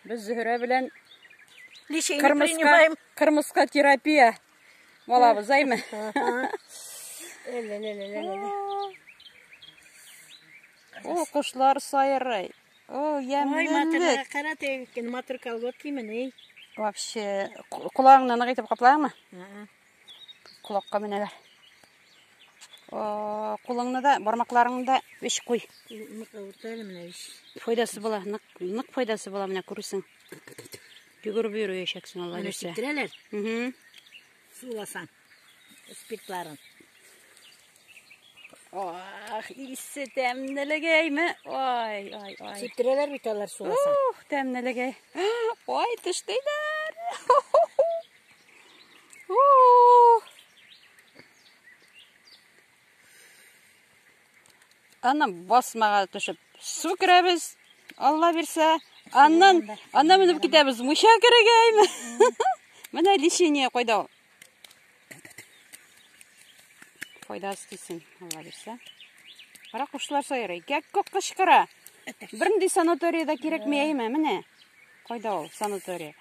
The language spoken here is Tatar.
Без Зөһрә белән Лечение кырмыска, принимаем. кырмыска терапия алабыз, әйме? Ле-ле-ле-ле-ле. О, кошлар сайрый. О, Ой, ямьлелек. матур, кара тегекен, матур колготки менә. Вообще, колагыңны нык итеп каплаңмы? Колакка менәләр. О, кулыңны да, бармакларыңны да эч куй. Нык авырта әле менә ич. Файдасы була, нык, нык файдасы була, менә күрерсең. Йөгереп йөрүячәксең, Алла Менә бирсә. сиптерәләр, Мгм. суласаң. Спиртларын. Ах, исе тәмлелегәйме? Ай, ай, ай. Сиптерәләр бит алар суласаң. Ух, тәмлелегәй. Ай, тештейләр. Ух. Аннан басмага төшеп су керәбез. Алла бирсә. Аннан, аннан менеп китәбез. Мунча керергәме? Менә лечение кайда ул. Файдасы тисен, Алла бирсә. Кара кошлар сайрый. Кәккүк кычкыра. Бернинди санатория да кирәкми, әйме? Менә. Кайда ул санатория?